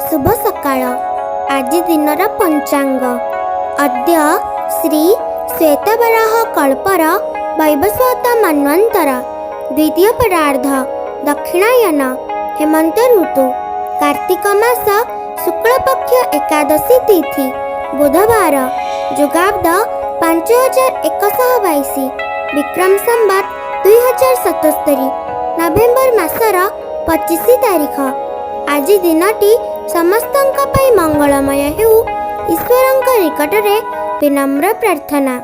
ଶୁଭ ସକାଳ। ଆଜି ଦିନର ପଞ୍ଚାଙ୍ଗ। ଅଦ୍ୟ ଶ୍ରୀ ଶ୍ୱେତବରାହ କଳ୍ପର ବୈବସ୍ୱତ ମନ୍ୱନ୍ତର ଦ୍ୱିତୀୟ ପରାର୍ଦ୍ଧ, ଦକ୍ଷିଣାୟନ, ହେମନ୍ତ ଋତୁ, କାର୍ତ୍ତିକ ମାସ ଶୁକ୍ଳପକ୍ଷ ଏକାଦଶୀ ତିଥି, ବୁଧବାର, ଯୁଗାବ୍ଦ 5122, ବିକ୍ରମ ସମ୍ବତ 2077, ନଭେମ୍ବର ମାସର 25 ତାରିଖ। ଆଜି ଦିନଟି ସମସ୍ତଙ୍କ ପାଇଁ ମଙ୍ଗଳମୟ ହେଉ, ଈଶ୍ୱରଙ୍କ ନିକଟରେ ବିନମ୍ର ପ୍ରାର୍ଥନା।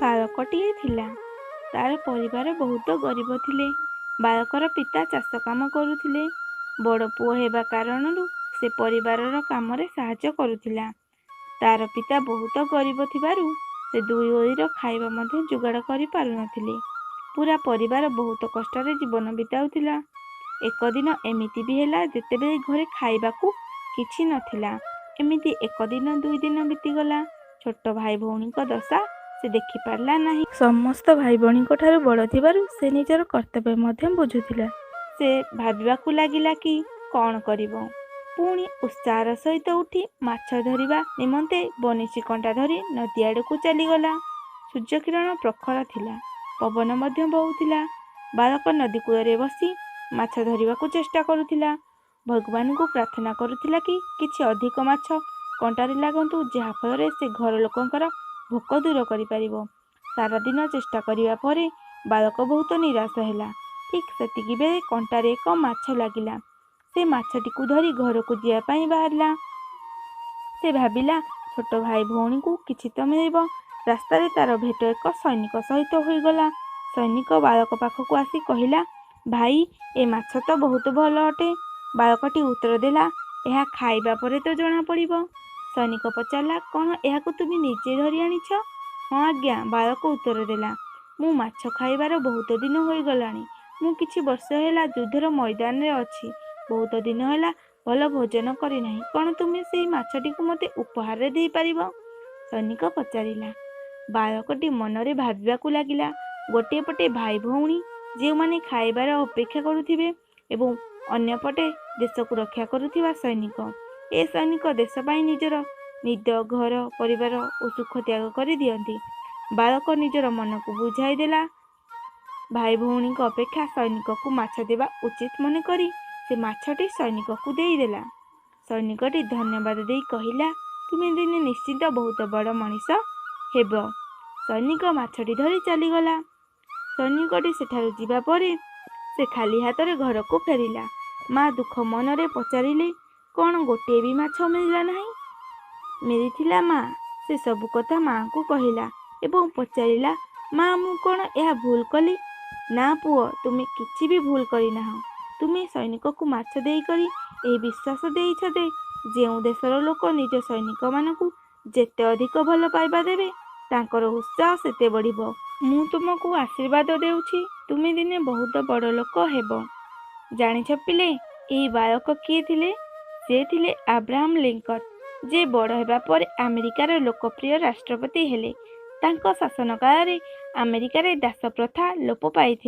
ବାଳକଟିଏ ଥିଲା। ତାର ପରିବାର ବହୁତ ଗରିବ ଥିଲେ। ବାଳକର ପିତା ଚାଷ କାମ କରୁଥିଲେ। ବଡ଼ ପୁଅ ହେବା କାରଣରୁ ସେ ପରିବାରର କାମରେ ସାହାଯ୍ୟ କରୁଥିଲା। ତାର ପିତା ବହୁତ ଗରିବ ଥିବାରୁ ସେ ଦୁଇ ଓଳିର ଖାଇବା ମଧ୍ୟ ଯୋଗାଡ଼ କରି ପାରୁନଥିଲେ। ପୂରା ପରିବାର ବହୁତ କଷ୍ଟରେ ଜୀବନ ବିତାଉଥିଲା। ଏକ ଦିନ ଏମିତି ବି ହେଲା, ଯେତେବେଳେ ଘରେ ଖାଇବାକୁ କିଛି ନଥିଲା। ଏମିତି ଏକ ଦିନ, ଦୁଇ ଦିନ ବିତିଗଲା। ଛୋଟ ଭାଇ ଭଉଣୀଙ୍କ ଦଶା ସେ ଦେଖିପାରିଲା ନାହିଁ। ସମସ୍ତ ଭାଇ ଭଉଣୀଙ୍କ ଠାରୁ ବଡ଼ ଥିବାରୁ ସେ ନିଜର କର୍ତ୍ତବ୍ୟ ମଧ୍ୟ ବୁଝୁଥିଲା। ସେ ଭାବିବାକୁ ଲାଗିଲା କି କ'ଣ କରିବ। ପୁଣି ଉତ୍ସାହର ସହିତ ଉଠି ମାଛ ଧରିବା ନିମନ୍ତେ ବନିଶୀ କଣ୍ଟା ଧରି ନଦୀ ଆଡ଼କୁ ଚାଲିଗଲା। ସୂର୍ଯ୍ୟକିରଣ ପ୍ରଖର ଥିଲା, ପବନ ମଧ୍ୟ ବହୁଥିଲା। ବାଳକ ନଦୀ କୂଳରେ ବସି ମାଛ ଧରିବାକୁ ଚେଷ୍ଟା କରୁଥିଲା। ଭଗବାନଙ୍କୁ ପ୍ରାର୍ଥନା କରୁଥିଲା କି କିଛି ଅଧିକ ମାଛ କଣ୍ଟାରେ ଲାଗନ୍ତୁ, ଯାହାଫଳରେ ସେ ଘର ଲୋକଙ୍କର ଭୋକ ଦୂର କରିପାରିବ। ସାରାଦିନ ଚେଷ୍ଟା କରିବା ପରେ ବାଳକ ବହୁତ ନିରାଶ ହେଲା। ଠିକ୍ ସେତିକି ବେଳେ କଣ୍ଟାରେ ଏକ ମାଛ ଲାଗିଲା। ସେ ମାଛଟିକୁ ଧରି ଘରକୁ ଯିବା ପାଇଁ ବାହାରିଲା। ସେ ଭାବିଲା, ଛୋଟ ଭାଇ ଭଉଣୀଙ୍କୁ କିଛି ତ ମିଳିବ। ରାସ୍ତାରେ ତାର ଭେଟ ଏକ ସୈନିକ ସହିତ ହୋଇଗଲା। ସୈନିକ ବାଳକ ପାଖକୁ ଆସି କହିଲା, ଭାଇ, ଏ ମାଛ ତ ବହୁତ ଭଲ ଅଟେ। ବାଳକଟି ଉତ୍ତର ଦେଲା, ଏହା ଖାଇବା ପରେ ତ ଜଣାପଡ଼ିବ। ସୈନିକ ପଚାରିଲା, କ'ଣ ଏହାକୁ ତୁମେ ନିଜେ ଧରି ଆଣିଛ? ହଁ ଆଜ୍ଞା, ବାଳକ ଉତ୍ତର ଦେଲା। ମୁଁ ମାଛ ଖାଇବାର ବହୁତ ଦିନ ହୋଇଗଲାଣି। ମୁଁ କିଛି ବର୍ଷ ହେଲା ଯୁଦ୍ଧର ମଇଦାନରେ ଅଛି। ବହୁତ ଦିନ ହେଲା ଭଲ ଭୋଜନ କରିନାହିଁ। କ'ଣ ତୁମେ ସେଇ ମାଛଟିକୁ ମୋତେ ଉପହାରରେ ଦେଇପାରିବ? ସୈନିକ ପଚାରିଲା। ବାଳକଟି ମନରେ ଭାବିବାକୁ ଲାଗିଲା, ଗୋଟିଏ ପଟେ ଭାଇ ଭଉଣୀ, ଯେଉଁମାନେ ଖାଇବାର ଅପେକ୍ଷା କରୁଥିବେ ଏବଂ ଅନ୍ୟପଟେ ଦେଶକୁ ରକ୍ଷା କରୁଥିବା ସୈନିକ। ଏ ସୈନିକ ଦେଶ ପାଇଁ ନିଜର ନିଦ, ଘର, ପରିବାର ଓ ସୁଖ ତ୍ୟାଗ କରି ଦିଅନ୍ତି। ବାଳକ ନିଜର ମନକୁ ବୁଝାଇ ଦେଲା। ଭାଇ ଭଉଣୀଙ୍କ ଅପେକ୍ଷା ସୈନିକକୁ ମାଛ ଦେବା ଉଚିତ ମନେକରି ସେ ମାଛଟି ସୈନିକକୁ ଦେଇଦେଲା। ସୈନିକଟି ଧନ୍ୟବାଦ ଦେଇ କହିଲା, ତୁମେ ଦିନେ ନିଶ୍ଚିତ ବହୁତ ବଡ଼ ମଣିଷ ହେବ। ସୈନିକ ମାଛଟି ଧରି ଚାଲିଗଲା। ସୈନିକଟି ସେଠାରୁ ଯିବା ପରେ ସେ ଖାଲି ହାତରେ ଘରକୁ ଫେରିଲା। ମା ଦୁଃଖ ମନରେ ପଚାରିଲେ, କ'ଣ ଗୋଟିଏ ବି ମାଛ ମିଳିଲା ନାହିଁ? ମିଳିଥିଲା ମା। ସେ ସବୁ କଥା ମାଆଙ୍କୁ କହିଲା ଏବଂ ପଚାରିଲା, ମା, ମୁଁ କ'ଣ ଏହା ଭୁଲ କଲି? ନା ପୁଅ, ତୁମେ କିଛି ବି ଭୁଲ କରିନାହଁ। ତୁମେ ସୈନିକକୁ ମାଛ ଦେଇକରି ଏହି ବିଶ୍ୱାସ ଦେଇଛ ଯେ ଯେଉଁ ଦେଶର ଲୋକ ନିଜ ସୈନିକମାନଙ୍କୁ ଯେତେ ଅଧିକ ଭଲ ପାଇବା ଦେବେ, ତାଙ୍କର ଉତ୍ସାହ ସେତେ ବଢ଼ିବ। ମୁଁ ତୁମକୁ ଆଶୀର୍ବାଦ ଦେଉଛି, ତୁମେ ଦିନେ ବହୁତ ବଡ଼ ଲୋକ ହେବ। ଜାଣିଛ ପିଲେ, ଏହି ବାଳକ କିଏ ଥିଲେ? ସେ ଥିଲେ ଆବ୍ରାହମ ଲିଙ୍କନ, ଯେ ବଡ଼ ହେବା ପରେ ଆମେରିକାର ଲୋକପ୍ରିୟ ରାଷ୍ଟ୍ରପତି ହେଲେ। ତାଙ୍କ ଶାସନ କାଳରେ ଆମେରିକାରେ ଦାସ ପ୍ରଥା ଲୋପ ପାଇଥିଲା।